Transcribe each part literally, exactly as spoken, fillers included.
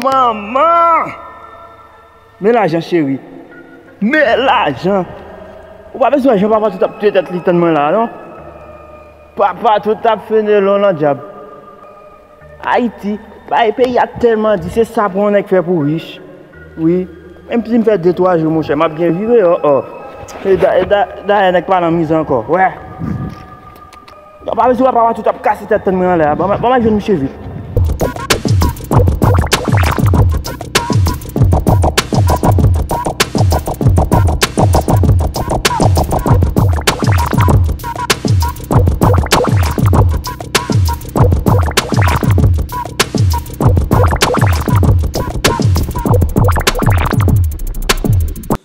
Manman! Men lajan, cheri. Men lajan. Ou pa bezwen wè jan papa tout ap touye tèt li tann mwen la, non? Papa tout ap fenelon nan dyab. Ayiti, bay peyi a tèlman di, se sa pou yon nèg fè pou rich. Wi. Menm si m fè de twa jou, monchè, m ap byen viv, o, o. E da-, e da-, dayè nèg pa nan mizè ankò. Wè. Yo pa bezwen wè papa tout ap kase tèt tann mwen anlè a. Ban mwen, ban mwen jwenn misye vit.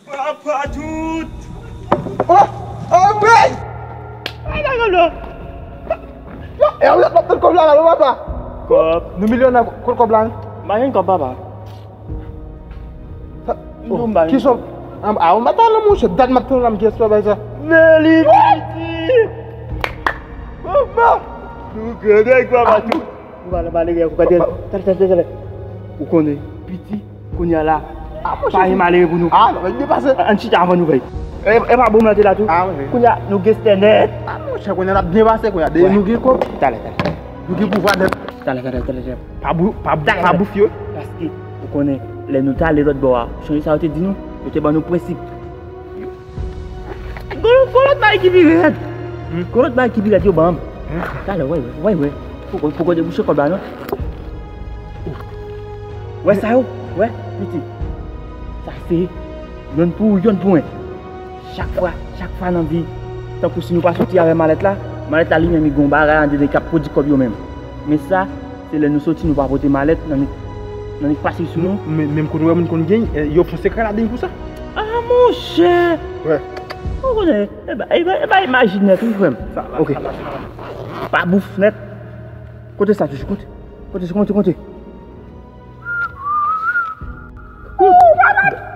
Papa tout! Oh! Oh, bèy! Ay, la, la, la. Yo, e ou yo t ap tann kòb la, la, papa? Kòb? Nou milyonè, kote kòb la, wi? M pa jwenn kòb, papa. Sa, oh, ki sòb? A, a, ou mèt ale, monchè, dat m ap tann la, m gen espas bay sa. Veli, piti! Mama! Nou gen nèg, papa, tout. Nou pa nan malere, ou gade. Talè, talè, talè. Ou konnen, piti, kounye a la. Ah, monchè, pa gen malere pou nou. Ah, non, men depase. Ann chita avan nou vèy. E, e pa bon mwen te la tou. Ah, wi. Kounye a, nou gen stè nèt. Ah, monchè, kounye a n ap byen pase, kounye a. Dèyè nou gen kòb. Talè, talè. Nou gen pouvwa nèt. Talè, talè, talè, talè. Pa bou-, pa bou-, pa bouf yo. Paske, ou konnen, lè nou t ale lòt bò a, chonje sa yo te di nou, yo te ban nou prensip. Gon, gon lòt bagay ki pi rèd. Hmm? Gon lòt bagay ki pi rèd yo ban m. Hmm? Talè, wè, wè, wè, wè. Poko, poko debouche kòb la, non? Wè sa yo? Wè, piti. Sa se yonn pou ou, yonn pou mwen. Chak fwa, chak fwa nan vi, tankou si nou pa soti avè malèt la, malèt la li menm li gon bagay andedan k ap pwodui kòb yo menm. Men sa, se lè nou soti, nou pa pote malèt, nan nèk, nan nèk pase sou nou. Men, menm kote w wè moun konn gen, eh, yo fè sekrè ladan pou sa. Ah, monchè! Wè. Ou konnen, e ba, e ba, e ba imajinè tou, frè m. Sa la, ok. Sa la, sa la. Pa bouf nèt. Kote sa toujou, kote? Kote, kote, kote?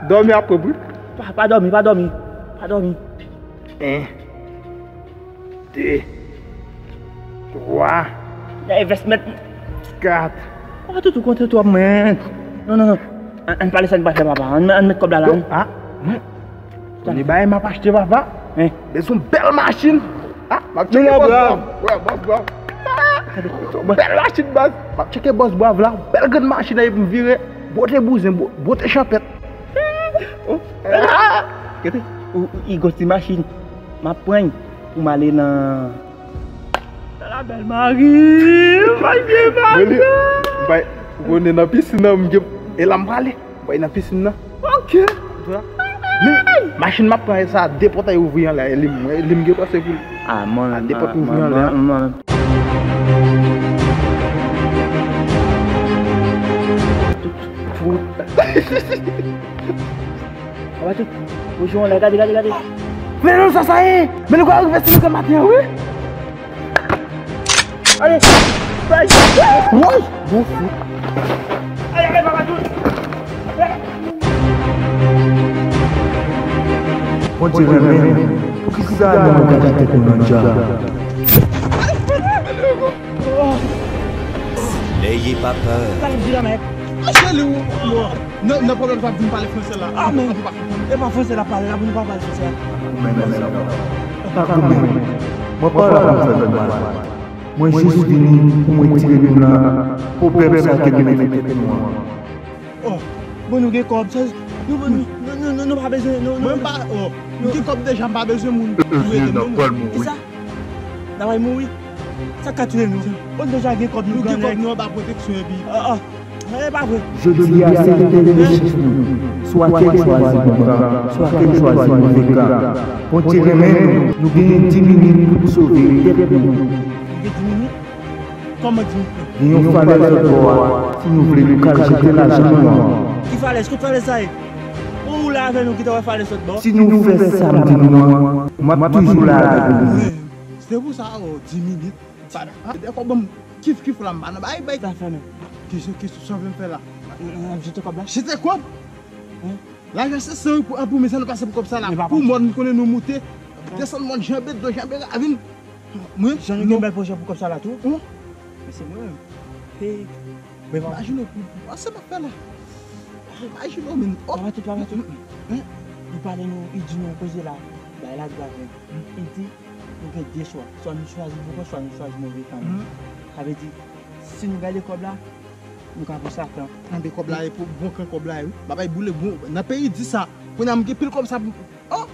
Dòmi apre, bri. Pa, pa dòmi, pa dòmi. Pa dòmi. En. De, twa, kat. Papa tout ou kontre twòp, men. Non, non, non. Ann, ann pale sa n pral fè, papa. Ann, ann met kòb la la. Yo, ah, mwen, kounye bagay m ap achte, papa. Hein? Bezwen bèl machin. Ah, m ap tcheke Bòs Bwav. Wè, Bòs Bwav. Ah, bèl machin, baz. M ap tcheke Bòs Bwav la. Bèl grenn machin la, epi m vire. Bwote bouzen, bwo-, bwote chanpèt. Oh. Ah! Gade, ou, ou, i gwo ti machin. M ap pran l pou m ale nan, nan la bèl mari. M pa byen mari. Mwen li, bay, ou konnen nan pisin nan, m gen, e la m prale. M prale nan pisin nan. Ok. Men, machin m ap pran, e sa, de pòt a ouvri anlè, e li m, e li m gen pase pou li. Ah, mwen menm, de pòt ouvri anlè. Papa tout, ou jwe anlè, gade, gade, gade. Men non, sa, sa ye. Men nou ka rive sou nou maten an, wi. Ale, bay. Woy, bon fout. Ale, ale, papa tout. Bondye renmen nou. Poukisa nou kache tèt nou nan dyab? N'ayez pas peur. Sa k ap di la, mèt? Chèli, ou, ou, nan, nan pwoblèm sa, vin pale fransè la. Ah, men, e pa fransè l ap pale la, pou nou pa pale fransè a. Ou menm sa. Pa goumen. Mwen pa la pou m fè nou mal. Mwen jis vini pou mwen tire nou nan pwoblèm sa ke nou mete tèt nou an. Oh, bon, nou gen kòb, sa, nou, nou, nou, nou, nou pa bezwen, nou, nou, mwen pa, oh, nou gen kòb deja, m pa bezwen moun pou ede nou. Kisa? N ap mouri? Sa k ka touye nou? Bon, nou deja gen kòb, nou gen kòb, nou anba pwoteksyon epi. Ah, ah. E pa vre. Jodi a, se tèt de chèf nou. Swa ke l chwazi bon kan, swa ke l chwazi move kan. Bondye renmen nou, nou genyen dis minit pou n sove tèt nou. Nou gen dis minit? Kòman dis minit? Gen yon falèz lòt bò a, si nou vle, nou ka al jete lajan nou an. Ki falèz? Kot falèz sa ye? Ou la avè nou ki ta wè falèz lòt bò? Si nou fè sa m di nou an, m ap toujou la avèk nou. Wi, se pou sa, oh, dis minit. Sa, ah, de kòb ban m. Kif, kif la, m pa nan bay, bay. Sa fè nou. Ki, ki, sa w vle m fè la? N ap jete kòb la? Jete kòb? Wi. Lajan se san pou, pou mezanmi, pase pou kòb sa la. Pou mòn, m konnen nou moute. Desann mòn, janbe dlo, janbe ravin. Mwen, jan nou gen bèl pwojè pou kòb sa la tou. Wi. Men se mwen menm. Hey. Men imajine w, pou, pou, sa m ap fè la. Imajine w menm. Papa Tout, papa Tout. Li pale nou, li di nou yon koze la. Bagay la grav menm. Li di nou gen de chwa. Swa nou chwazi bon kan, swa nou chwazi move kan. Sa vle di, si nou gade kòb la, nou ka pran Satan. Anbe kòb la e pou bon kan kòb la e wi. Bagay boule bon. Nan peyi di sa. Kounye a m gen pil kòb sa. Oh!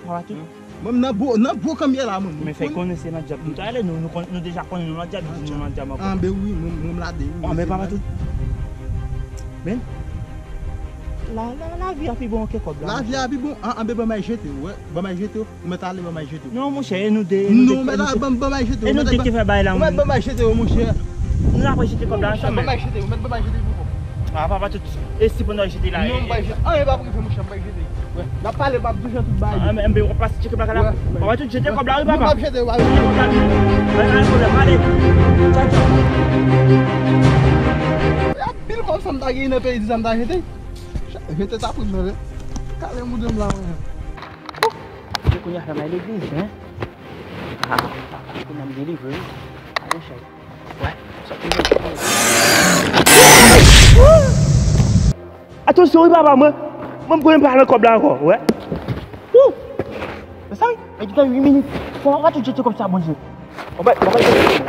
Papa Tout. Mwen nan bo, nan bo kanmyè la mwen. Men fè konnen se nan dyab nou ta ale, nou, nou, konn- nou deja konnen nou nan dyab, nou nan dyab ankò. Anbe wi, mwen, mwen m lade wi. Anbe Papa Tout. Men la, la, lavi a pi bon ke kòb la. Lavi a pi bon. Anbe ban may jete w, wè. Ban may jete w. Ou mèt ale ban may jete w. Non monchè, e nou de, e nou de, non, mèt ale ban, ban may jete w. E nou de ki fè bagay la. Ou mèt ban may jete w monchè. Nou la pral jete kòb la ansanm. Ban may jete w, mèt ban may jete w pou kòb. Ah, Papa Tout. E si pandan w jete la? Non, m pa jete. Anyen p ap rive, monchè, m pa jete. Wè, n ap pale, m ap di w jan tout bagay ye. Ah, men, men, w ap pase tcheke bagay la. Wè. Papa Tout, jete kòb la, wi, papa. Non, m ap jete, w ap jete. Jete kòb la, wi. Pa gen pwoblèm, ale. Tchaw, tchaw. Anpil kòb sa m ta genyen nan peyi di sa m ta jete. Jete sa pou mwen, wi. Kale mouda m la, mwen. Se kounye a fè may legliz, hein? Ah, kounye a m delivre, wi. A, monchè. Wè, sòti. Atansyon wi papa, mwen, mwen m konnen m pa nan kòb la ankò, wè. Wou! Mezanmi, men gentan uit minit. Fò w pa tou jete kòb sa, Bondye. Ou pa, ou pa jete.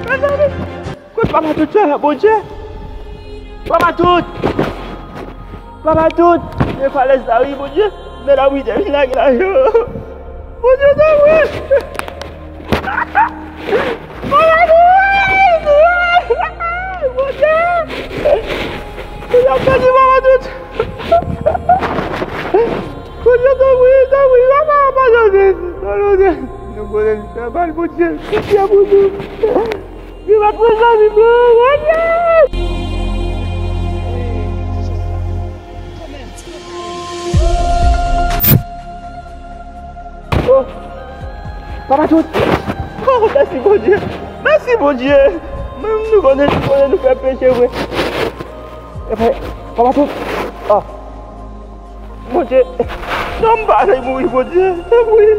Mezanmi, kot Papa Tout fè, Bondye? Papa Tout! Papa Tout! Men falèz la wi, Bondye! Men la wi, te vin lage la yo! Bondye, sa vre! Papa Tout! Bondye! Bondye, pèdi Papa Tout! Bondye, tanpri, tanpri, papa, padone, padone. Nou konnen nou fè mal, Bondye, pitye pou nou. Li pa t pran zanmi m, Bondye. Oh, Papa Tout. Oh, mèsi, Bondye. Mèsi, Bondye. Menm nou konnen, nou konnen nou fè peche vre. Epa, Papa Tout. Ah. Bondye. Non, m pa vle mouri, Bondye. Tanpri.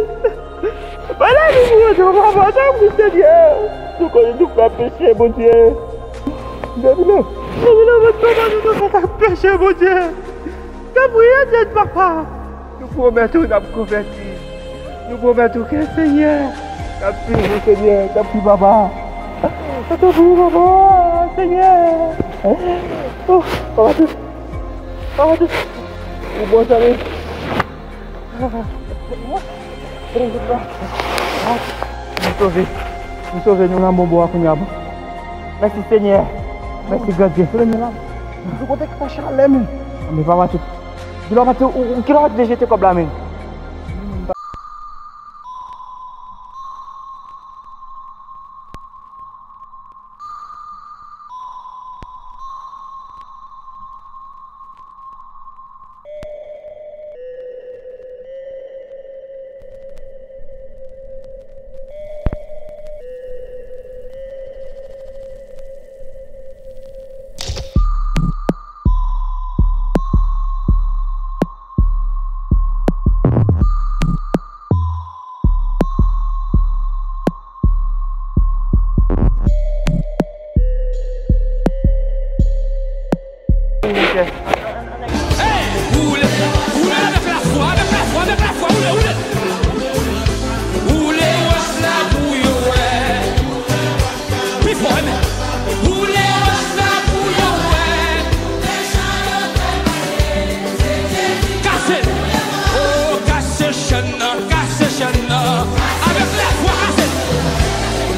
Pa lage m mouri, Papa. Tanpri, Senyè. Nou konnen nou fè peche, Bondye. Tanpri, non. Tanpri, non, Papa, nou fè peche, Bondye. Tanpri, ede n, Papa. Nou pwomèt ou n ap konvèti. Nou pwomèt ou ke Senyè, n ap suiv ou, Senyè. Tanpri, Papa. Tanpri, Papa. Senyè. Oh, Papa Tout. Papa Tout. Ou bon, zanmi. M sove. M sove, nou nan bon bò a kounye a, bon. Mèsi, Senyè. Mèsi, Grandyè. Premye la. Sou kote k fè chalè, men. Anben, Papa Tout. Kilè w pa t, ou, ou, kilè w pa t vle jete kòb la, men? Hey! Woule, woule avèk lafwa, avèk lafwa, avèk lafwa, woule, woule. Woule wòch la pou yo wè. Pi fò, wi, men. Woule wòch la pou yo wè. Kase l. Oh, kase chèn nan, kase chèn nan. Avèk lafwa, kase l.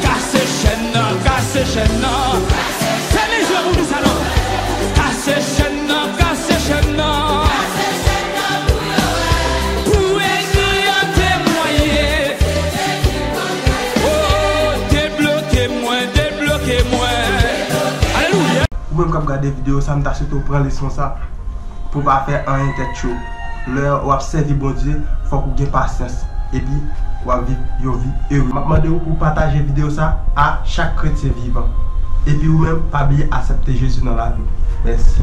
Kase chèn nan, kase chèn nan. Fèmen je w pou di sa non. Kase chèn nan, kase chèn nan. Pou ènmi an temwaye. Oh, debloke mwen, debloke mwen. Alelouya. Ou menm k ap gade videyo sa, m ta swete w pran leson sa pou w pa fè anyen tèt cho. Lè w ap sèvi Bondye, fòk ou gen pasyans. Epi, w ap viv yon vi ere. M ap mande w pou w pataje videyo sa a chak kretyen vivan. Epi ou menm, pa bliye aksepte Jezi nan lavi w. Mèsi.